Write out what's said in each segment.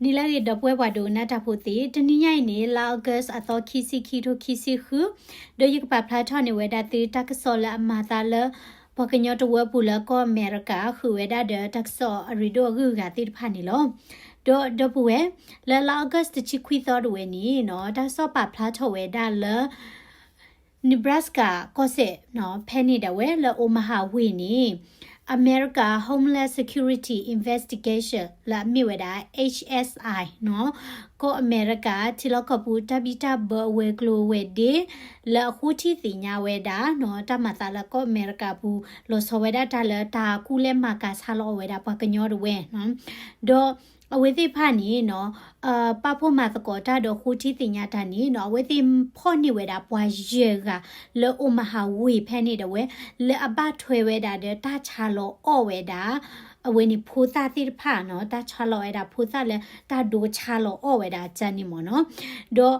နံၤလၢအဂ့ၤ ဒီပုၢ်ဝဲၢ်ပှၤဒိကနၣ်တၢ်ဖိသ့ၣ်, တနံၤညါအံၤန့ၣ် လါ August အသီခံဆံခံ ထိခံဆံဃု, ဒီးယကပာ်ဖျါထီၣ်န့ၢ်ဝဲဒၣ်သုတၢ်ကစီၣ်လၢအမၤအသးလၢ ပှၤကညီတဝၢပူၤလၢကီၢ်အမဲရကၤ ဃုာ်ဝဲဒၣ်ဒီးတၢ်ကစီၣ်အရ့ဒိၣ်အဂုၤအဂၤသ့ၣ်တဖၣ်န့ၣ်လီၤ. ဒီးဒီပုၢ်ဝဲၢ်, လၢလါ August တဆံခွံသီတဝဲန့ၣ်နီၤ, တၢ်ကစီၣ်ပာ်ဖျါထီၣ်ဝဲဒၣ်လၢ Nebraska ကီၢ်စဲၣ်နီၤ, ဖဲန့ၣ်ဒၣ်ဝဲလၢ Omaha ဝ့ၢ်န့ၣ် America Homeland Security Investigation လၢအမ့ၢ်ဝဲဒၣ် H S I နီၤ, ကီၢ်အမဲရကၤ ထံလီၢ်ကီၢ်ပူၤတၢ်ဘံၣ်တၢ်ဘၢအဝဲၤကျိၤဝဲၤဒ့ လၢအဃိထံသ့ၣ်ညါဝဲဒၣ်နီၤ, တၢ်မၤသးလၢကီၢ်အမဲရကၤပူၤ လီၤဆီဝဲဒၣ်တၢ်လၢတၢ်ကူၣ်လဲၤမၤကၤဆါလီၤအီၣ်ဝဲဒၣ်ပှၤကညီတဝဲနီၤ, ဒီး အဝဲသ့ၣ်တဖၣ်န့ၣ်နီၤ, ပာ်ဖှိၣ်မၤသကိးတၢ်ဒီးဃိထံသ့ၣ်ညါတၢ်န့ၣ်နီၤ, အဝဲသ့ၣ်ဖီၣ်န့ၢ်ဝဲဒၣ်ပှၤယဲၢ်ဂၤလၢ Omaha ဝ့ၢ်ဖဲန့ၣ်ဒၣ်ဝဲ, လၢအဘၣ်ထွဲဝဲဒၣ်ဒီးတၢ်ဆါလီၤအီၣ်ဝဲဒၣ် အဝဲန့ၣ်ဖိသၣ်သ့ၣ်တဖၣ်နီၤ, တၢ်ဆါလီၤဝဲဒၣ်ဖိသၣ်လၢတၢ်ဒိဆါလီၤအီၣ်ဝဲဒၣ်အကၢန့ၣ်မ့ၢ်နီၤ, ဒီး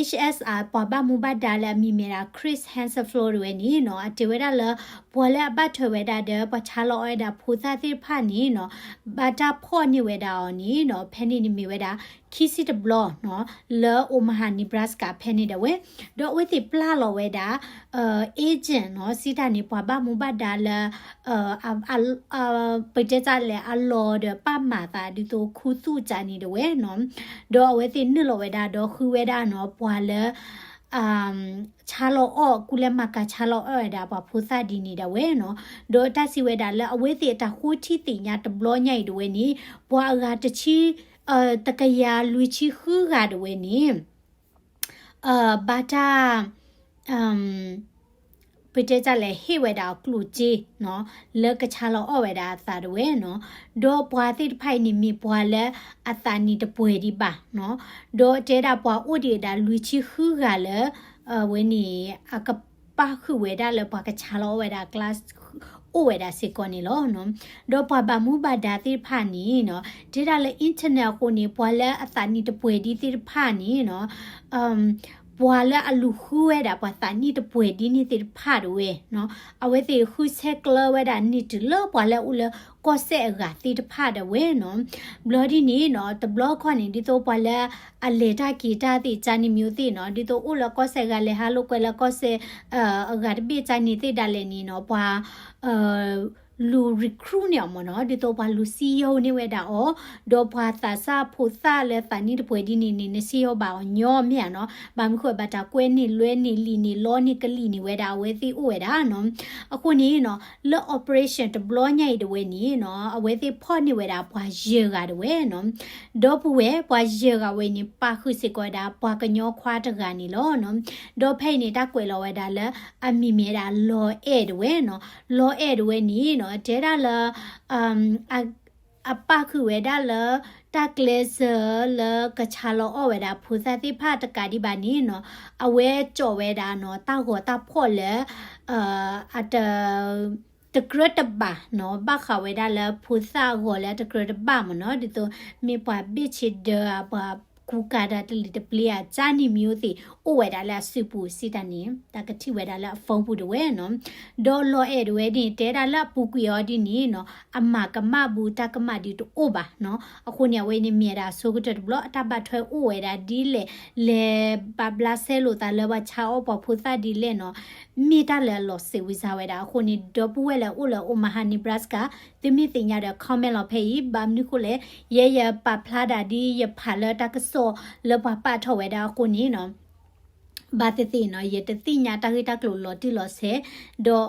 H S I ပှၤဘၣ်မူဘၣ်ဒါလၢအမံၤမ့ၢ်ဒၣ် Chris Hansford တဝဲန့ၣ်နီၤ, အတဲဝဲဒၣ်လၢ ပှၤလၢအဘၣ်ထွဲဝဲဒၣ်ဒီး ပှၤဆါလီၤအီၣ်ဝဲဒၣ်ဖိသၣ်သ့ၣ်တဖၣ်န့ၣ်နီၤ, ဘၣ်တၢ်ဖီၣ်န့ၢ်ဝဲဒၣ်အီၤန့ၣ်နီၤ, ဖဲန့ၣ်န့ၣ်မ့ၢ်ဝဲဒၣ် ခံဆံတဘျီနီၤ, လၢ Omaha Nebraska ဖဲန့ၣ်ဒၣ်ဝဲ, ဒီးအဝဲသ့ၣ်ပျၢ်လီၤဝဲဒၣ် agent နီၤ, စံးတၢ်န့ၣ် ပှၤဘၣ်မူဘၣ်ဒါလၢ ပတဲတၢ်လဲၣ် အလီၢ်ဒီးပာ်မၤသးဒ်သိးခူသူၣ်ကၢန့ၣ်ဒၣ်ဝဲနီၤ, ဒီးအဝဲသ့ၣ်နုာ်လီၤဝဲဒၣ်ဒီးဃုဝဲဒၣ်နီၤ, ပှၤလၢ ဆါလီၤအီၣ် ကူၣ်လဲၤမၤကၤဆါလီၤအီၣ်ဝဲဒၣ်ပှၤဖိသၣ်ဒ်န့ၣ်ဒၣ်ဝဲနီၤ, ဒီးတၢ်စံးဝဲဒၣ်လၢအဝဲသ့ၣ်အတၢ်ဃိထံသ့ၣ်ညါတဘျီညါအံၤဒၣ်ဝဲန့ၣ်, ပှၤအဂၤတဆံ တကယၤလွံၢ်ဆံဃုဂၤဒၣ်ဝဲန့ၣ် ဘၣ်တၢ် ပတဲတၢ်လဲၣ် ဟ့ၣ်ဝဲဒၣ်အကျိၣ်စ့နီၤ, လၢကဆါလီၤအီၣ်ဝဲဒၣ်အသးဒၣ်ဝဲနီၤ, ဒီးပှၤသ့ၣ်တဖၣ်အံၤန့ၣ် မ့ၢ်ပှၤလၢအသးနံၣ်တပှဲၤဒံးဘၣ်နီၤ, ဒီးတဲဒၣ်ပှၤအိၣ်ဒံးဝဲဒၣ်လွံၢ်ဆံဃုဂၤလၢ အဝဲန့ၣ် အကပၣ်ဃုာ်ဝဲဒၣ်လၢပှၤကဆါလီၤအီၣ်ဝဲဒၣ်အကျါ အိၣ်ဝဲဒၣ်စ့ၢ်ကီးန့ၣ်လီၤ. ဒီးပှၤဘၣ်မူဘၣ်ဒါသ့ၣ်တဖၣ်န့ၣ်နီၤ, တဲဒၣ်လၢ internet အဃိန့ၣ် ပှၤလၢအသးနံၣ်တပှဲၤဒံးသ့ၣ်တဖၣ်န့ၣ်နီၤ, ပှၤလၢအလူၤဃုဝဲဒၣ်ပှၤသးနံၣ်တပှဲၤဒံးန့ၣ်သ့ၣ်တဖၣ်ဒၣ်ဝဲနီၤ, အဝဲသ့ၣ်ဃုဆဲးကျၢဝဲဒၣ်န့ၢ်တုၤလၢပှၤလၢအအိၣ်လၢကီၢ်စဲၣ်အဂၤသ့ၣ်တဖၣ်ဒၣ်ဝဲနီၤ, ဘျီဒ်န့ၣ်နီၤ, တဘျီခီန့ၣ် ဒ်သိးပှၤလၢအလဲၤတၢ်က့ၤတၢ်သ့ၣ်ကၢန့ၣ်မ့ၢ်သ့ၣ်နီၤ, ဒ်သိးအိၣ်လၢကီၢ်စဲၣ်အဂၤလဲၤဟးလိာ်ကွဲလၢကီၢ်စဲၣ် အဂၤတဘ့ၣ်ကၢန့ၣ်သ့ၣ်ဒၣ်လဲာ်န့ၣ်နီၤ, ပှၤ လူၤ recruit န့ၢ်အီၤမ့ၢ်နီၤ, ဒ်သိးပှၤလူၤစံယိၤန့ၢ်ဝဲဒၣ်အီၤ, ဒီးပှၤသးစၢ်ဖိသၣ်လၢသးနံၣ်တပှဲၤဒ်န့ၣ်န့ၣ် နစံယိၤဘၣ်အီၤညီမ့ၢ်ဧါနီၤ, ဘၣ်မနုၤဃိဘၣ်တၢ်ကွဲန့ၢ်လွဲန့ၢ်လံာ်န့ၢ်လီန့ၢ်ကလံၢ်န့ၢ်ဝဲဒၣ်အဝဲသ့ၣ်အိၣ်ဝဲဒၣ်နီၤ, အဃိန့ၣ်နီၤ, လၢ operation တဘျီညါအံၤဒၣ်ဝဲန့ၣ်နီၤ, အဝဲသ့ၣ်ဖီၣ်န့ၢ်ဝဲဒၣ်ပှၤယဲၢ်ဂၤဒၣ်ဝဲနီၤ, ဒီပုၢ်ဝဲၢ်ပှၤယဲၢ်ဂၤဝဲန့ၣ် ပာ်ဃုာ်စ့ၢ်ကီးဝဲဒၣ်ပှၤကညီခွါတဂၤန့ၣ်လီၤနီၤ, ဒီးဖဲအံၤန့ၣ် တၢ်ကွဲးလီၤဝဲဒၣ်လၢ အမံၤမ့ၢ်ဝဲဒၣ် လီၤအဲၣ်ဒၣ်ဝဲနီၤ, လီၤအဲၣ်ဒၣ်ဝဲန့ၣ်နီၤ, တဲဒၣ်လၢ အပာ်ဃုာ်ဝဲဒၣ်လၢ တၢ်ကျဲးစၢးလၢကဆါလီၤအီၣ်ဝဲဒၣ်ဖိသၣ်သ့ၣ်တဖၣ်တကးဒံးဘၣ်န့ၣ်နီၤ, အဝဲကၠီၣ်ဝဲဒၣ်နီၤ တၢ်ဂီၤတၢ်ဖီၣ်လၢ အတ တကြၢးတဘၣ်နီၤ, ဘၣ်ဃးဝဲဒၣ်လၢဖိသၣ်အဂီၢ်လၢအတကြၢးတဘၣ်မ့ၢ်နီၤ, ဒ်သိးမ့ၢ်ပှၤဘ့ၣ်ဆ့ဒၢဧါ, ပှၤကူကၤတၢ်တလံၤတပျ့ဧါ, ကၢန့ၣ်မ့ၢ်အိၣ်သ့ၣ် အိၣ်ဝဲဒၣ်လၢအစုပူၤစံးတၢ်န့ၣ် တၢ်ကထံၣ်ဝဲဒၣ်လၢအ phone ပူၤဒၣ်ဝဲနီၤ, ဒီးလီၤအဲၣ်ဒၣ်ဝဲန့ၣ် တဲဒၣ်လၢအပူၤကွံာ်အီၤဒ်န့ၣ်နီၤ, အမၤကမၣ်ဘူးတၢ်ကမၣ်ဒုးတအိၣ်ဘၣ်နီၤ, အဃိန့ၣ် အဝဲန့ၣ်မ့ၢ်ဝဲဒၣ်အဆိကတၢၢ်တဘျီ အတၢ်ဘၣ်ထွဲအိၣ်ဝဲဒၣ်ဒ်လဲၣ်, လဲၤဘၣ်ဘျါဆဲးလိာ်သးလၢပှၤဆါအီၣ်ပှၤဖိသၣ်ဒ်လဲၣ်နီၤ, မ့ၢ်တၢ်လၢအလီၤစံးဝံၤစါဝဲဒၣ်အဃိန့ၣ် ဒီပုၢ်ဝဲၢ်လၢအိၣ်လၢ Omaha Nebraska သုမ့ၢ်သ့ၣ်ညါဒီး comment လီၤဖဲအံၤ, ဘၣ်မနုၤဃိလဲၣ်, ယဲယပာ်ဖျါဒၣ်ဒ်ယဖးလၢတၢ်ကစီၣ်လၢပှၤပာ်ထီၣ်ဝဲဒၣ်အဃိန့ၣ်နီၤ, ဘၣ်သ့ၣ်သ့ၣ်နီၤ, ယတသ့ၣ်ညါတၢ်ဂ့ၢ်တၢ်ကျိၤလီၤတံၢ်လီၤဆဲး, ဒီး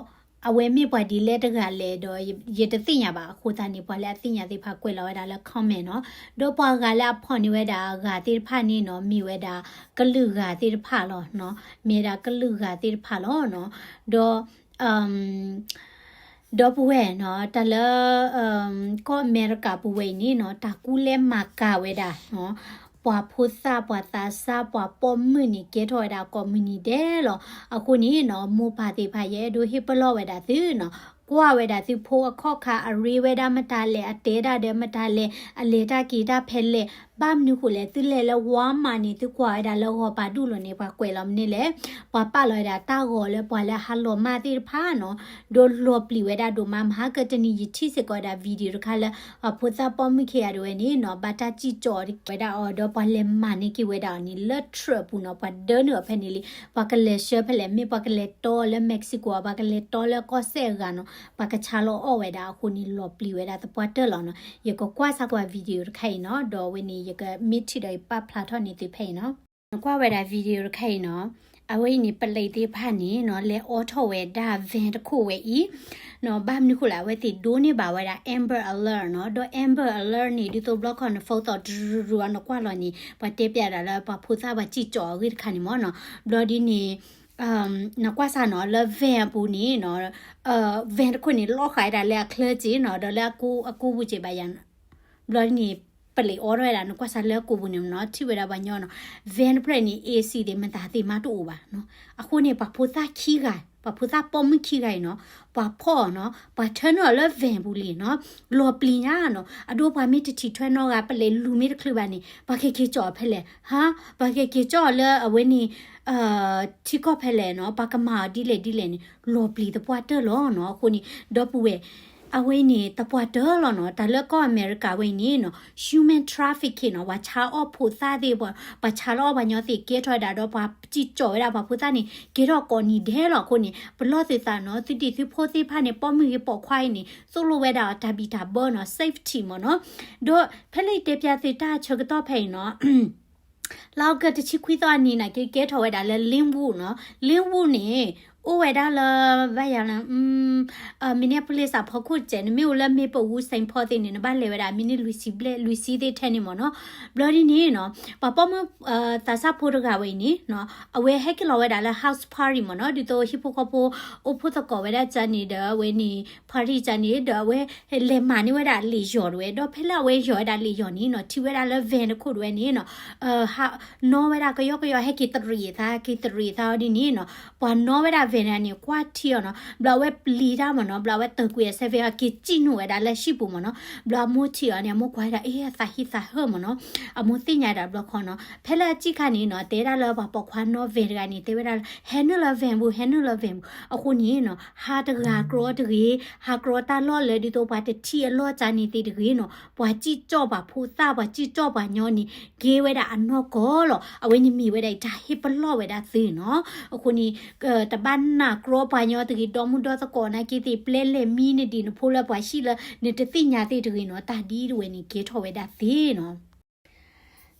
အဝဲမ့ၢ်ပှၤဒ်လဲၣ်တဂၤလဲၣ်ဒီး ယတသ့ၣ်ညါဘၣ်အဃိသတးန့ၣ် ပှၤလၢအသ့ၣ်ညါသ့ၣ်တဖၣ်ကွဲးလီၤဝဲဒၣ်လၢ comment နီၤ, ဒီးပှၤဂၤလၢအဖီၣ်န့ၢ်ဝဲဒၣ်အဂၤသ့ၣ်တဖၣ်န့ၣ်နီၤ, မ့ၢ်ဝဲဒၣ်ကလုာ်ဂၤသ့ၣ်တဖၣ်လီၤ, မ့ၢ်ဝဲဒၣ်ကလုာ်ဂၤသ့ၣ်တဖၣ်လီၤနီၤ, ဒီး ဒီပုၢ်ဝဲၢ်နီၤ, တၢ်လၢ ကီၢ်အမဲရကၤပူၤဝဲအံၤန့ၣ်နီၤ, တၢ်ကူၣ်လဲၤမၤကၤဝဲဒၣ်နီၤ, ပှၤဖိသၣ် ပှၤသးစၢ် ပှၤပိာ်မုၣ်န့ၣ် ကဲထီၣ်ဝဲဒၣ်ကိးမုၢ်နံၤဒဲးလီၤ. အဃိန့ၣ်နီၤ, မိၢ်ပၢ်သ့ၣ်တဖၣ် ယအဲၣ်ဒိးဟ့ၣ်ပလီၢ်ဝဲဒၣ်သုနီၤ, ကွၢ်ဝဲဒၣ်သုဖိအခီၣ်ခါ အရ့ဝဲဒၣ်မတၤလဲၣ်, အတဲဒၣ်ဒီးမတၤလဲၣ်, အလဲၤတၢ်က့ၤတၢ်ဖဲလဲၣ်, ဘၣ်မနုၤဃိလဲၣ်, သုလဲၤလၢ Walmart န့ၣ် သုကွၢ်ဝဲဒၣ်လၢဂီၤပာ်ဒူၣ်လီၤန့ၣ် ပှၤကွဲးလီၤမနုၤလဲၣ်, ပှၤပာ်လီၤဝဲဒၣ်တၢ်ဂီၤလၢပှၤလၢဟးလီၤမၢ်သ့ၣ်တဖၣ်နီၤ, ဒီးလီၤပျံၤဝဲဒၣ်ဒိၣ်မး မဟါကတနံၤယထံၣ်စ့ၢ်ကီးဝဲဒၣ် video တခါလၢ အဖိသၣ်ပိာ်မုၣ်ခံဂၤဒၣ်ဝဲန့ၣ်နီၤ ဘၣ်တၢ်စံၣ်ကၠီၤဝဲဒၣ်အီၤ ဒီးပှၤလဲၤမၤန့ၢ်က့ၤဝဲဒၣ်အီၤန့ၣ် လၢ truck အပူၤနီၤ, ပှၤဒၢနုာ်အီၤဖဲန့ၣ်လံ, ပှၤကလဲၤဆှၢဖဲလဲၣ်, မ့ၢ်ပှၤကလဲၤတီလၢ Mexico ပှၤကလဲၤတီလၢကီၢ်စဲၣ်အဂၤနီၤ, ပှၤကဆါလီၤအီၣ်ဝဲဒၣ်အဃိန့ၣ် လီၤပျံၤဝဲဒၣ်သပှၢ်တၢၢ်လီၤနီၤ. ယကကွၢ်စၢ်ကွၢ် video တခါအံၤနီၤ, ဒီးအဝဲန့ၣ် ယကမ့ၢ်ထံၣ်ဒီးယပာ်ဖျါထီၣ်န့ၢ်သုဖဲအံၤနီၤ. နကွၢ်ဝဲဒၣ် video တခါအံၤနီၤ, အဝဲအံၤန့ၣ် ပလံးသ့ၣ်တဖၣ်န့ၣ်နီၤ လဲၤအိးထီၣ်ဝဲဒၣ် van တခိၣ်ဝဲအံၤနီၤ, ဘၣ်မနုၤဃိလဲၣ် အဝဲသ့ၣ်ဒိးန့ၢ်ဘၣ်ဝဲဒၣ် Amber Alert နီၤ, ဒီး Amber Alert န့ၣ် ဒ်သိးဘျီခီန phone သီၣ်တရူးရူး နကွၢ်လီၤန့ၣ် ပှၤတဲပျးဒၣ်လၢပှၤဖိသၣ်ပှၤစံၣ်ကၠီၤအဂ့ၢ်တခါန့ၣ်မ့ၢ်နီၤ, ဘျီဒ်န့ၣ် နကွၢ်စၢ်နီၤ လၢ van အပူၤန့ၣ်နီၤ, van တခိၣ်န့ၣ် လီၤဃာ်ဝဲဒၣ်လၢအချၢက့ၤနီၤ, ဒီးလၢအကိးပူၤက့ၤဘၣ်ယၤ ဘျီဒ်န့ၣ် ပလံးအိးထီၣ်ဝဲဒၣ် နကွၢ်စၢ်လၢအကိာ်ပူၤန့ၣ်နီၤ ထံၣ်ဝဲဒၣ်ပှၤညီနီၤ, van တဖျၢၣ်န့ၣ် AC သ့ၣ်မတၤသ့ၣ်မးတအိၣ်ဘၣ်နီၤ, အဃိန့ၣ် ပှၤဖိသၣ်ခံဂၤ ပှၤဖိသၣ်ပိာ်မုၣ်ခံဂၤအံၤနီၤ, ပှၤဖီၣ်အီၤနီၤ, ပှၤထၢနုာ်အီၤလၢ van ပူၤလံနီၤ, လီၤပျံၤညါနီၤ, အဒိပှၤမ့ၢ်တထံၣ်ထွဲနီတဂၤ ပလံးလူၤမ့ၢ်တချုးဘၣ်န့ၣ် ပှၤကက့ၤကၠီၤအီၤဖဲလဲၣ်, ဟါ, ပှၤကက့ၤကၠီၤအီၤလၢအဝဲန့ၣ် ထံကီၢ်ဖဲလဲၣ်နီၤ, ပှၤကမၤအီၤဒ်လဲၣ်ဒ်လဲၣ်န့ၣ် လီၤပျံၤသပှၢ်တၢၢ်လီၤနီၤ. အဃိန့ၣ် ဒီပုၢ်ဝဲၢ် အဝဲအံၤန့ၣ် သပှၢ်တၢၢ်လီၤနီၤ, တၢ်လၢကီၢ်အမဲရကၤဝဲအံၤန့ၣ်နီၤ human trafficking နီၤ, ပှၤဆါအီၣ်ဖိသၣ်သ့ၣ်, ပှၤဆါလီၤအီၣ်ပှၤညီသ့ၣ် ကဲထီၣ်ဝဲဒၣ်ဒီး ပှၤစံၣ်ကၠီၤဝဲဒၣ်ပှၤဖိသၣ်န့ၣ် ကဲထီၣ်ကိးနံၤဒဲးလီၤ. အဃိန့ၣ် ပလီၢ်သုသးနီၤ, သုဒံၣ်သုဖိသ့ၣ်တဖၣ်န့ၣ် ပိာ်မုၣ်ဂ့ၤပိာ်ခွါအံၤန့ၣ် သိၣ်လိဝဲဒၣ်အီၤတၢ်ဘံၣ်တၢ်ဘၢနီၤ, safety မ့ၢ်နီၤ. ဒီးဖဲလၢယတဲပျးသုတၢ်ဆၢကတီၢ်ဖဲအံၤနီၤ လါအီကူးတဆံခွံသီအနံၤန့ၣ် ကကဲထီၣ်ဝဲဒၣ်လၢ Lynwood နီၤ, Lynwood န့ၣ် အိၣ်ဝဲဒၣ်လၢ ဘၣ်ယၤလၢ Minneapolis အဖီခိၣ်တစဲးန့ၣ် မ့ၢ်အိၣ်လၢ Maplewood Saint Paul သ့ၣ်န့ၣ် နဘၣ်လဲၤဝဲဒၣ် မံးနံးလွံၢ်ဆံဘျဲၣ် လွံၢ်ဆံသ့ၣ်ထဲန့ၣ်မ့ၢ်နီၤ. ဘျီဒ်န့ၣ်နီၤ ပှၤပိာ်မုၣ်သးစၢ်ဖိတဂၤဝဲအံၤန့ၣ်နီၤ အဝဲဟဲက့ၤလီၤဝဲဒၣ်လၢ house party မ့ၢ်နီၤ, ဒ်သိးဟံၣ်ဖိဃီဖိအိၣ်ဖှိၣ်သကိးဝဲဒၣ်ကန့ၣ်ဒီး အဝဲန့ၣ် party ကန့ၣ်ဒီး အဝဲလဲၤမၤန့ၢ်ဝဲဒၣ်လံာ်ယီၤတဝဲ, ဒီးဖဲလၢအဝဲယီၤဝဲဒၣ်လံာ်ယီၤန့ၣ်နီၤ ထံၣ်ဝဲဒၣ်လၢ van တခိၣ်တဝဲန့ၣ်နီၤ နီၣ်ဝဲဒၣ်ကယီကယီ ဟဲက့ၤတရံးအသး က့ၤတရံးအသးအီၤဒ်န့ၣ်နီၤ, ပှၤနီၣ်ဝဲဒၣ် van တဂၤန့ၣ် ကွၢ်ထံအီၤနီၤ, ဘျီအဝဲပျံၤတၢ်မ့ၢ်နီၤ, ဘျီအဝဲတၢၢ်ကွံာ်အ survey အက့ၤစံၣ်နုာ်ဝဲဒၣ်လၢဟံၣ်ပူၤမ့ၢ်နီၤ, ဘျီအမိၢ်ထံၣ်အီၤန့ၣ် အမိၢ်ကွၢ်ဝဲဒၣ် အ့ အသးဟ့သးဟၢမ့ၢ်နီၤ, အမိၢ်သ့ၣ်ညါဒၣ်ဘျီခီနီၤ, ဖဲလၢအစံၣ်ခါန့ၣ်နီၤ တဲဒၣ်လၢပှၤပိာ်ခွါနီၣ် van တဂၤန့ၣ် တဲဝဲဒၣ်လၢ ဟဲနုာ်လၢ van ပူၤ ဟဲနုာ်လၢ van ပူၤ, အဃိန့ၣ်နီၤ ဟးတဂၤကြီတဂ့ၤ, ဟးကြီတၢ်လီၢ်လၢဒ်သိးပှၤတထံၣ်အလီၢ်ကန့ၣ်သ့ၣ်တဂ့ၤနီၤ, ပှၤစံၣ်ကၠီၣ်ပှၤဖိသၣ် ပှၤစံၣ်ကၠီၣ်ပှၤညီန့ၣ် ကဲဝဲဒၣ်အနီၢ်ကီၢ်လီၤ, အဝဲန့ၣ်မ့ၢ်ဝဲဒၣ်တၢ်ဟ့ၣ်ပလီၢ်ဝဲဒၣ်သုနီၤ, အဃိန့ၣ် တဘၣ်နးကြီပှၤညီတဂ့ၤ, ဒီမုၢ်ဒီသကိးနာ်က့သ့ၣ် ပျဲလဲၤမံနဒံးနဖိလၢပှၤဟံၣ်လၢနတသ့ၣ်ညါသ့ၣ်တဂ့ၤနီၤ, တၢ်ဒ်တဝဲန့ၣ်ကဲထီၣ်ဝဲဒၣ်သ့နီၤ.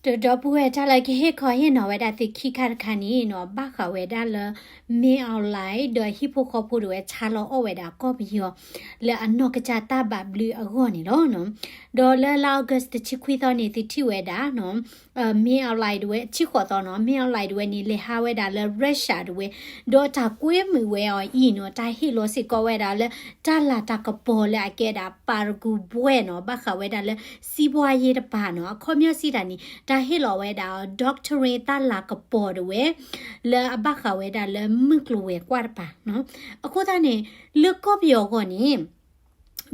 ဒီးဒီပုၢ်ဝဲၢ်တၢ်လၢကဟ့ၣ်ခီဟ့ၣ်နီၤဝဲဒၣ်သုခံခါတခါန့ၣ်နီၤ, ဘၣ်ဃးဝဲဒၣ်လၢ မင်းအောင်လှိုင် ဒီးအဟံၣ်ဖိဃီဖိဒၣ်ဝဲဆါလီၤအီၣ်ဝဲဒၣ်ကီၢ်ပယီၤ လၢအနီၢ်ကစၢ်တၢ်ဘၣ်ဘျုးအဂီၢ်န့ၣ်လီၤ. ဒီးလၢလါ August တဆံခွံသီန့ၣ် သုထံၣ်ဝဲဒၣ်နီၤ မင်းအောင်လှိုင် ဒၣ်ဝဲ ဆံဃိးသီနီၤ, မင်းအောင်လှိုင် ဒၣ်ဝဲန့ၣ် လဲၤဟးဝဲဒၣ်လၢ Russia ဒၣ်ဝဲ, ဒီးတၢ်ကွဲမုာ်ဝဲအီၤအံၤနီၤ တၢ်ဟ့ၣ်လီၤစ့ၢ်ကီးဝဲဒၣ်လၢ တၢ်လၤတၢ်ကပီၤလၢအကဲဒၣ် ပၤရဂူဘွဲၣ်နီၤ, ဘၣ်ဃးဝဲဒၣ်လၢ စံးဘွါယ့တပၤနီၤ, အခီပညီစံးတၢ်န့ၣ် တၢ်ဟ့ၣ်လီၤဝဲဒၣ်အီၤ doctorate တၢ်လၤကပီၤဒၣ်ဝဲ လၢအဘၣ်ဃးဝဲဒၣ်လၢမုၢ်ကျိၤဝဲၤကွာ်တပၤနီၤ, အဃိသတးန့ၣ် လၢကီၢ်ပယီၤအဂီၢ်န့ၣ်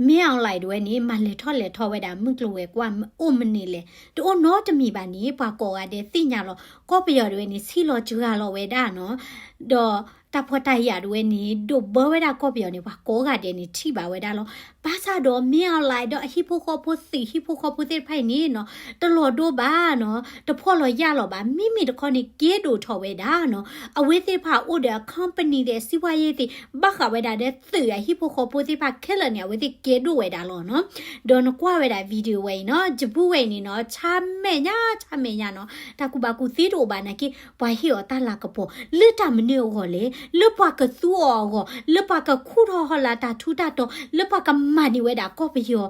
မင်းအောင်လှိုင် ဒၣ်ဝဲန့ၣ် မၤလဲၤထီၣ်လဲၤထီဝဲဒၣ်မုၢ်ကျိၤဝဲၤကွာ်အိၣ်မနုၤလဲၣ်, တအိၣ်နီတမံၤဘၣ်န့ၣ် ပှၤကိးဂၤဒဲးသ့ၣ်ညါလီၤ, ကီၢ်ပယီၤဒၣ်ဝဲန့ၣ် ဆံးလီၤစှၤလီၤဝဲဒၣ်နီၤ, ဒီးတၢ်ဖှီၣ်တၢ်ယာ်ဒၣ်ဝဲန့ၣ် ဒိးဘၢဝဲဒၣ်ကီၢ်ပယီၤန့ၣ် ပှၤကိးဂၤဒဲးန့ၣ် ထံၣ်ဘၣ်ဝဲဒၣ်လီၤ. ဘၣ်ဆၣ်ဒီး မင်းအောင်လှိုင် ဒီးအဟံၣ်ဖိဃီဖိ သုးဟံၣ်ဖိဃီဖိသ့ၣ်တဖၣ်အံၤန့ၣ်နီၤ တလီၤဒိဘၣ်နီၤ, တဖှီၣ်လီၤယာ်လီၤဘၣ်, မ့မ့ၢ်တခီန့ၣ် ကဲဒိၣ်ထီၣ်ဝဲဒၣ်နီၤ, အဝဲသ့ၣ်တဖၣ်အိၣ်ဒီးအ company သ့ၣ် စံးဘွါယ့သ့ၣ် ဘၣ်ဃးဝဲဒၣ်ဒီးသုးအဟံၣ်ဖိဃီဖိသ့ၣ်တဖၣ်ခဲလၢာ်န့ၣ် အဝဲသ့ၣ်ကဲဒိၣ်ဝဲဒၣ်လီၤနီၤ. ဒီးနကွၢ်ဝဲဒၣ် video ဝဲအံၤနီၤ, ယပူဝဲအံၤန့ၣ်နီၤ ဆါမဲာ်ညါ ဆါမဲာ်ညါနီၤ, တၢ်ကူၣ်ဘၣ်ကူၣ်သ့တအိၣ်ဘၣ်နာ်က့ ပှၤဟ့ၣ်အီၤတၢ်လၤကပီၤ လၢတၢ်မနုၤအဂီၢ်လဲၣ်, လၢပှၤကသူအီၤအဂီၢ်, လၢပှၤကခူၣ်ထီၣ်ဟီၣ်လာ်တၢ်ထူးတၢ်တီၤ, လၢပှၤကမၤန့ၢ်ဝဲဒၣ်ကီၢ်ပယီၤ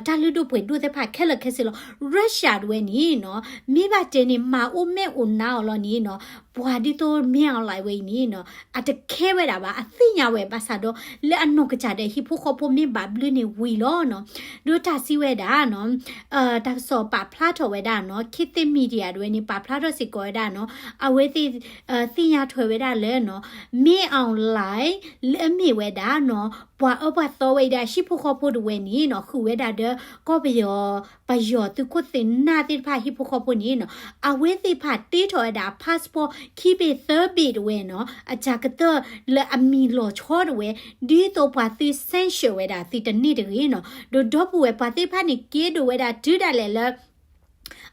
တၢ်လုၢ်ဒိၣ်ပှ့ၤဒိၣ်သ့ၣ်တဖၣ်ခဲလၢာ်ခဲဆ့လီၤ. Russia ဒၣ်ဝဲန့ၣ်နီၤ မ့ၢ်ဘၣ်တဲန့ၣ် မၤအိၣ်မဲာ်အိၣ်နါအီၤလီၤန့ၣ်နီၤ ပှၤဒ်သိးမ့ၢ်အီၤလၢဝဲအံၤန့ၣ်နီၤ အတခဲဝဲဒၣ်ဘၣ် အသ့ၣ်ညါဝဲဘၣ်ဆၣ်ဒီး လၢအနီၢ်ကစၢ်ဒီးဟံၣ်ဖိဃီဖိမ့ၢ်ဘၣ်ဘျုးန့ၣ်ဝံၤလီၤနီၤ. ဒီးတၢ်စံးဝဲဒၣ်နီၤ တၢ်ကစီၣ်ပာ်ဖျါထီၣ်ဝဲဒၣ်နီၤ ခေတ်သစ် Media တဝဲန့ၣ် ပာ်ဖျါထီၣ်စ့ၢ်ကီးဝဲဒၣ်နီၤ အဝဲသ့ၣ် သ့ၣ်ညါထွဲဝဲဒၣ်လၢနီၤ မ့ၢ်အီၤလၢ လၢအမ့ၢ်ဝဲဒၣ်နီၤ ပှၤအၢပှၤသီဝဲဒၣ်ဟံၣ်ဖိဃီဖိတဝဲန့ၣ်နီၤ ဃုာ်ဝဲဒၣ်ဒီး ကီၢ်ပယီၤ ပယီၤသုးခိၣ်သုးနၢ်သ့ၣ်တဖၣ်ဟံၣ်ဖိဃီဖိန့ၣ်နီၤ အဝဲသ့ၣ်တဖၣ်တ့ထီၣ်ဝဲဒၣ် passport ခံဘ့ၣ်သၢဘ့ၣ်တဝဲနီၤ အစှၤကတၢၢ်လၢအမံၤလီၤဆီတဝဲ ဒ်သိးပှၤသု sanction ဝဲဒၣ်သုတန့ၢ်တဂ့ၤနီၤ ဒီးဒီပုၢ်ဝဲၢ်ပှၤသ့ၣ်တဖၣ်န့ၣ် ကဲဒိၣ်ဝဲဒၣ်တုၤဒၣ်လဲာ်လၢ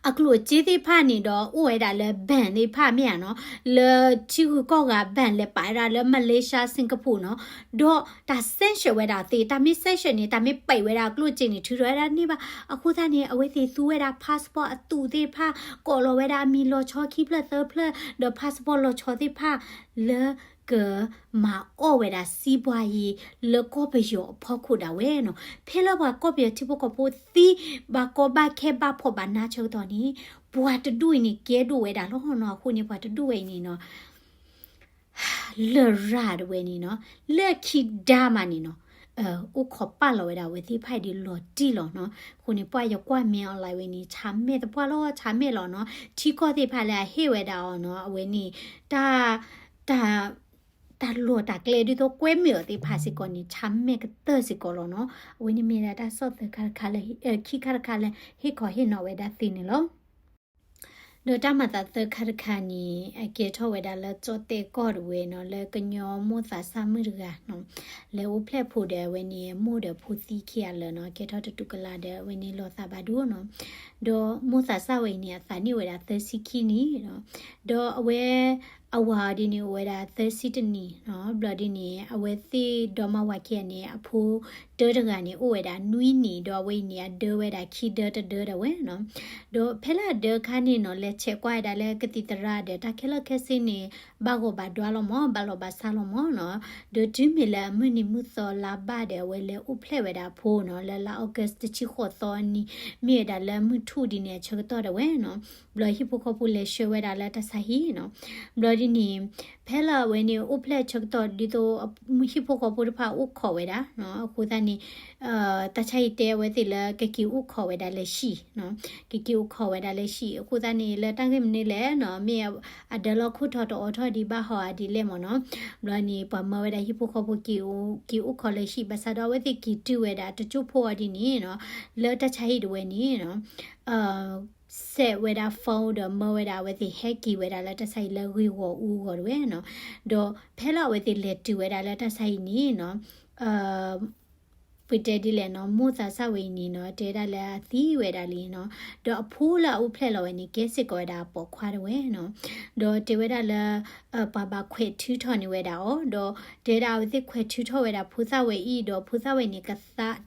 အကျိၣ်အစ့သ့ၣ်တဖၣ်န့ၣ်ဒီး အိၣ်ဝဲဒၣ်လၢ bank သ့ၣ်တဖၣ်မ့ၢ်ဧါနီၤ လၢထံဂုၤကီၢ်ဂၤ bank လဲၤပာ်ဝဲဒၣ်လၢ Malaysia Singapore နီၤ ဒီးတၢ် sanction ဝဲဒၣ်သ့ တၢ်မ့ၢ် sanction န့ၣ် တၢ်မ့ၢ်ပိတ်ဝဲဒၣ်အကျိၣ်စ့န့ၣ် ထုးထီၣ်ဝဲဒၣ်န့ၢ်ဘၣ် အဃိသတးန့ၣ် အဝဲသ့ၣ်သူဝဲဒၣ် passport အသူးသ့ၣ်တဖၣ် ကိးလီၤဝဲဒၣ်အမံၤလီၤဆီခံဖျၢၣ်သၢဖျၢၣ် ဒီး passport လီၤဆီသ့ၣ်တဖၣ် လၢကမၤအီၣ်ဝဲဒၣ် စီးပွားရေး လၢကီၢ်ပယီၤအဖီခိၣ်ဒၣ်ဝဲနီၤ ဖဲလၢပှၤကီၢ်ပယီၤထံဖိကီၢ်ဖိသံ ဘၣ်ကီဘၣ်ခဲဘၣ်ဖှီၣ်ဘၣ်နးဆၢကတီၢ်န့ၣ် ပှၤတဒူၣ်အံၤန့ၣ် ကဲဒိၣ်ဝဲဒၣ်လီၤနီၤ အဃိန့ၣ် ပှၤတဒူၣ်ဝဲအံၤန့ၣ်နီၤ လရာ်တဝဲန့ၣ်နီၤ လၢခံဒါမးန့ၣ်နီၤ အိၣ်ခိးပာ်လီၤဝဲဒၣ်အဝဲသ့ၣ်တဖၣ်အံၤဒ်လီၤတံၢ်လီၤနီၤ အဃိန့ၣ် ပှၤယကွၢ်မ့ၢ်အီၤလၢဝဲန့ၣ် ဆါမဲာ်သပှၢ်လီၤ ဆါမဲာ်လီၤနီၤ ထံကီၢ်သ့ၣ်တဖၣ်လၢအဟ့ၣ်ဝဲဒၣ်အီၤနီၤ အဝဲန့ၣ် တၢ် တၢ် တၢ်လီၢ်တၢ်ကျဲဒ်သိးကွဲမုာ်အီၤသ့ၣ်တဖၣ်စ့ၢ်ကီးန့ၣ် ဆါမဲာ်ကတၢၢ်စ့ၢ်ကီးလီၤနီၤ အဝဲန့ၣ်မ့ၢ်ဒၣ်တၢ်ဆီၣ်သၢခါတခါလၢ ခံခါတခါလၢ ဟ့ၣ်ခီဟ့ၣ်နီၤဝဲဒၣ်သ့န့ၣ်လီၤ ဒီးတၢ်မၤသးသၢခါတခါန့ၣ် အကဲထီၣ်ဝဲဒၣ်လၢကၠီၣ်တဲၣ်ကီၢ်တဝဲနီၤ လၢကညီမိၢ်သးစၢ်မုၣ်တဂၤနီၤ လဲၤအိၣ်ဖျဲၣ်ဖိဒီးအဝဲန့ၣ် မိၢ်ဒီးဖိသံခံဂၤလၢာ်နီၤ ကဲထီၣ်တတူၢ်ကလာ်ဒီးအဝဲန့ၣ်လီၤသးဘၣ်ဒိနီၤ ဒီးမိၢ်သးစၢ်ဝဲအံၤန့ၣ် အသးန့ၢ်ဝဲဒၣ်သၢဆံခံနံၣ်နီၤ ဒီးအဝဲ အဝၤအီၤဒ်န့ၣ်အိၣ်ဝဲဒၣ်သၢဆံတနံၣ်နီၤ ဘျီဒ်န့ၣ် အဝဲသ့ၣ်ဒီမါဝၤခံဂၤန့ၣ် အဖိတၢတဂၤန့ၣ် အိၣ်ဝဲဒၣ်နွံနံၣ် ဒီးအဝဲအံၤန့ၣ် အဒၢဝဲဒၣ်ခံဒၢတဒၢဒၣ်ဝဲနီၤ ဒီးဖဲလၢအဒၢအခါန့ၣ်နီၤ လဲၤဆဲးကွၢ်ဝဲဒၣ်လၢကသံၣ်သရၣ်ဒီး တၢ်ခဲလၢာ်ခဲဆ့န့ၣ် ဘၣ်ဂီၤဘၣ်ဒွါလီၤမး ဘၣ်လီၤဘၣ်ဆါလီၤမးနီၤ ဒီးတုၤမ့ၢ်လၢအမုၢ်နံၤမုၢ်သီလါဘၣ်ဒီး အဝဲလဲၤအိၣ်ဖျဲၣ်ဝဲဒၣ်အဖိနီၤ လၢလါ August တဆံဃိးသီနံၤ မ့ၢ်ဝဲဒၣ်လၢမုၢ်ထူၣ်ဒ်န့ၣ်အဆၢကတီၢ်ဒၣ်ဝဲနီၤ ဘျီဟံၣ်ဖိဃီဖိလဲၤဆှၢဝဲဒၣ်လၢတၢ်ဆါဟံၣ်နီၤ ဘျီဒ်န့ၣ် ဖဲလၢအဝဲန့ၣ်အိၣ်ဖျဲၣ်အဆၢကတီၢ်ဒ်သိး ဟံၣ်ဖိဃီဖိတဖၣ်အိၣ်ခိးဝဲဒၣ်နီၤ အဃိသတးန့ၣ် တၢ်ဆါဟံၣ်တဲအဝဲသ့ၣ်လၢ ကက့ၤအိၣ်ခိးဝဲဒၣ်လၢဟံၣ်နီၤ ကက့ၤအိၣ်ခိးဝဲဒၣ်လၢဟံၣ် အဃိသတးန့ၣ် လၢတၢ်ဂ့ၢ်မနုၤလဲၣ်နီၤ မ့ၢ်အဒၢလီၤခိၣ်ထီၣ်တအိးထီၣ်ဒံးဘၣ်ဟီဧါဒ်လဲၣ်မးနီၤ ဘျီန့ၣ် ပှၤမၢဝဲဒၣ်ဟံၣ်ဖိဃီဖိ က့ၤအိၣ်ခိးလၢဟံၣ် ဘၣ်ဆၣ်ဒီးအဝဲသ့ၣ်က့ၤတုၤဝဲဒၣ်တကၠိဖိအီၤဒ်န့ၣ်နီၤ လၢတၢ်ဆါဟံၣ်တဝဲန့ၣ်နီၤ စဲးဝဲဒၣ် phone ဒီးမၢဝဲဒၣ်အဝဲသ့ၣ်ဟဲက့ၤဝဲဒၣ်လၢ တၢ်ဆါဟံၣ်လၢဂ့ၢ်ဂီၢ်အူဂီၢ်တဝဲနီၤ ဒီးဖဲလၢအဝဲသ့ၣ်လဲၤတုၤဝဲဒၣ်လၢတၢ်ဆါဟံၣ်န့ၣ်နီၤ ပတဲဒ်လဲၣ်နီၤ မိၢ်သးစၢ်ဝဲအံၤန့ၣ်နီၤ တဲဝဲဒၣ်လၢအသံဝဲဒၣ်လံနီၤ ဒီးအဖိလၢအအိၣ်ဖျဲၣ်လီၤဝဲန့ၣ် ကဲစ့ၢ်ကီးဝဲဒၣ်အပိာ်ခွါတဝဲနီၤ ဒီးတဲဝဲဒၣ်လၢ ပှၤဘၣ်ခွဲးထုးထီၣ်န့ၢ်ဝဲဒၣ်အီၤ ဒီးတဲဒၣ်အဝဲသ့ၣ်ခွဲးထုးထီၣ်ဝဲဒၣ်ဖိသၣ်ဝဲအံၤ ဒီးဖိသၣ်ဝဲန့ၣ်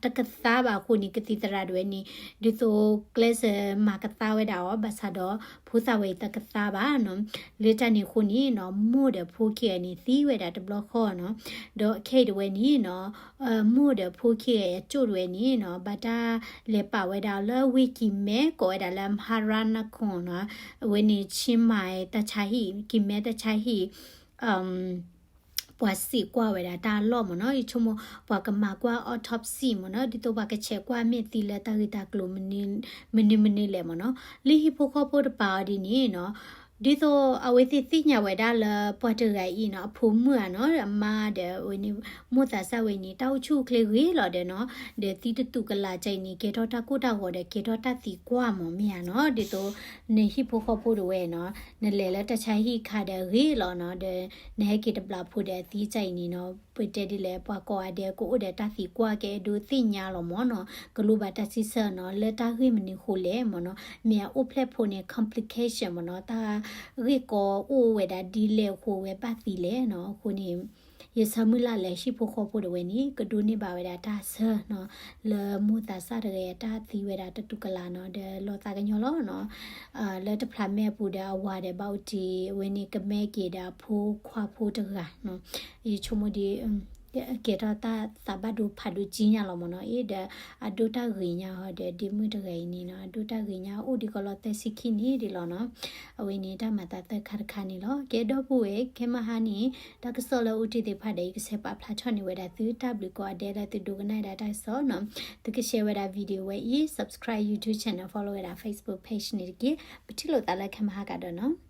တကသါဘၣ်အဃိန့ၣ် ကသံၣ်သရၣ်တဝဲန့ၣ် ဒ်သိးကျဲးစၢးမၤကသါဝဲဒၣ်အီၤ ဘၣ်ဆၣ်ဒီး ဖိသၣ်ဝဲအံၤတကသါဘၣ်နီၤ လၢတၢ်န့ၣ်အဃိန့ၣ်နီၤ မိၢ်ဒီးဖိခံဂၤန့ၣ် သံဝဲဒၣ်တဘျီဃီနီၤ ဒီးခဲအံၤတဝဲန့ၣ်နီၤ မိၢ်ဒီးဖိခံဂၤအစိၣ်တဝဲန့ၣ်နီၤ ဘၣ်တၢ်လဲၤပာ်ဝဲဒၣ်လၢဝ့ၢ်ကံၤမဲ ကိးဝဲဒၣ်လၢ မၤရၣ်နၢ်ခိၣ်နီၤ အဝဲန့ၣ် ဆ့မၤတၢ်ဆါဟံၣ် ကံၤမဲတၢ်ဆါဟံၣ် ပှၤစံးကွၢ်ဝဲဒၣ်တၢ်အလီၢ်မ့ၢ်နီၤ ယဆိကမိၣ် ပှၤကမၤကွၢ် autopsy မ့ၢ်နီၤ ဒ်သိးပှၤကဆဲးကွၢ်မ့ၢ်သံလၢတၢ်ဂ့ၢ်တၢ်ကျိၤ မနုၤမနုၤလဲၣ်မ့ၢ်နီၤ လၢဟံၣ်ဖိဃီဖိတပၤအီၤဒ်န့ၣ်နီၤ ဒ်သိးအဝဲသ့ၣ်သ့ၣ်ညါဝဲဒၣ်လၢပှၤတဂၤအံၤနီၤ အဖိမုၣ်ဧါနီၤ အမါဒီးအဝဲန့ၣ် မိၢ်သးစၢ်ဝဲအံၤန့ၣ် တၢ်အိၣ်ဆူၣ်အိၣ်ချ့ဂ့ၤလီၤဒီးနီၤ ဒီးသံတတူၢ်ကလာ်ကါအံၤန့ၣ် ကဲထီၣ်တၢ်ကိၢ်တၢ်ဂီၤဒီးကဲထီၣ်တၢ်သံကွၢ်မ့ၢ်မ့ၢ်ဧါနီၤ ဒ်သိး နဟံၣ်ဖိဃီဖိတဝဲနီၤ နလဲၤလၢတၢ်ဆါဟံၣ်ခါဒီးဂ့ၤလီၤနီၤ ဒီးနဟဲက့ၤတဘျီဖိဒီးအသံကါအံၤန့ၣ်နီၤ ပတဲဒ်လဲၣ် ပှၤကိးဂၤဒဲးကအိၣ်ဒီးတၢ်သံကွၢ် ကအဲၣ်ဒိးသ့ၣ်ညါလီၤမ့ၢ်နီၤ ကလိၣ်ဘၣ်တၢ်စံးဆၢနီၤ လၢတၢ်ဂ့ၢ်မနုၤဃိလဲၣ်မ့ၢ်နီၤ မ့ၢ်အအိၣ်ဖျဲၣ်ဖိန့ၣ် complication မ့ၢ်နီၤ တၢ်ဂ့ၢ်ကီအိၣ်ဝဲဒၣ်ဒ်လဲၣ်အဃိဝဲဘၣ်သံလဲၣ်နီၤ အဃိန့ၣ် ယဆၢမုၢ်လၢ်လၢဟံၣ်ဖိဃီဖိတဝဲန့ၣ် ကဒိးန့ၢ်ဘၣ်ဝဲဒၣ်တၢ်ဆၢနီၤ လၢမိၢ်သးစၢ်တဂၤအတၢ်သံဝဲဒၣ်တတူၢ်ကလာ်နီၤ ဒီးလီၤသးကညီၤလီၤနီၤ လၢတဖျးမဲာ်အပူၤဒီးအဝၤဒီးဘၣ်အိၣ်တ့ၢ် အဝဲန့ၣ်ကမဲက့ၤဒီးအဖိခွါဖိတဂၤနီၤ ယဆိကမိၣ်ဒ် ကဲထီၣ်တၢ်သးဘၣ်ဒိဖးဒိၣ်ကံညါလီၤမ့ၢ်နီၤ. အ့ၣ်ဒီး အဒိတၢ်ဂ့ၤညါဟီဒီး ဒ့မုၣ်တဂၤအံၤန့ၣ်နီၤ အဒိတၢ်ဂ့ၤညါအိၣ်ဒံးကီးလီၤသၢဆံခံနံၣ်ဒံးလီၤနီၤ. အဝဲန့ၣ်တၢ်မၤသးသၢခါတခါန့ၣ်လီၤ. ကဲဒီပုၢ်ဝဲၢ် ခဲမုၢ်ဟါန့ၣ် တၢ်ကစီၣ်လၢအိၣ်တ့ၢ်သ့ၣ်တဖၣ်ဒီး ယကဆဲးပာ်ဖျါထီၣ်န့ၢ်ဝဲဒၣ်သု တၢ်ဘျုးကိးဂၤဒဲးလၢသုဒိကနၣ်ဝဲဒၣ်တၢ်ကစီၣ်နီၤ. သုက share ဝဲဒၣ် video ဝဲအံၤ subscribe YouTube channel follow ဝဲဒၣ် Facebook page န့ၣ်တက့ၢ်. ပထံၣ်လိာ်သးလၢခဲမုၢ်ဟါကဒီးနီၤ.